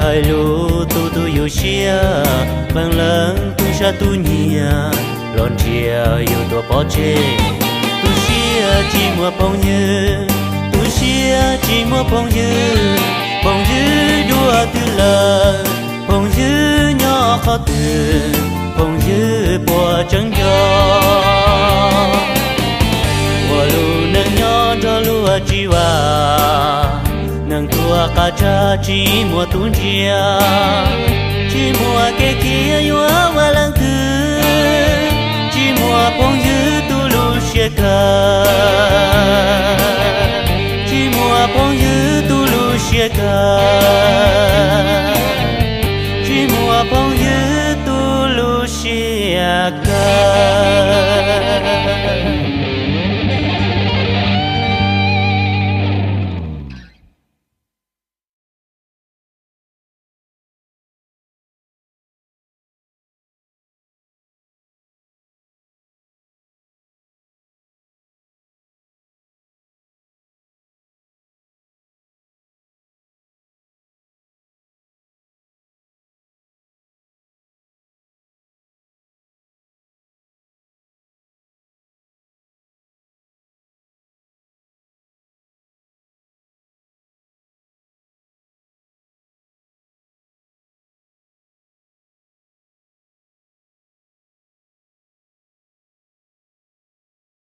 hais lus tu tu yus siab. Qee leej tu sab tu nyiag, los nrhiav yus tuaj pov tseg. Tu siab tsis muaj phooj ywg, tu siab tsis muaj phooj ywg. Phooj ywg dua twg lawm, phooj ywg nyob qhov twg, phooj ywg puas tseeb nco. Ua lub neej nyob nrog luag tsis vam, neeg tuaj qab tsag tsis muaj tus ntsia. Tsis muaj kev khiav yuav ua leej twg, tsis muaj phooj ywg tu lub siab kawg. Tsis muaj phooj ywg tu lub siab kawg, tsis muaj phooj ywg tu lub siab kawg.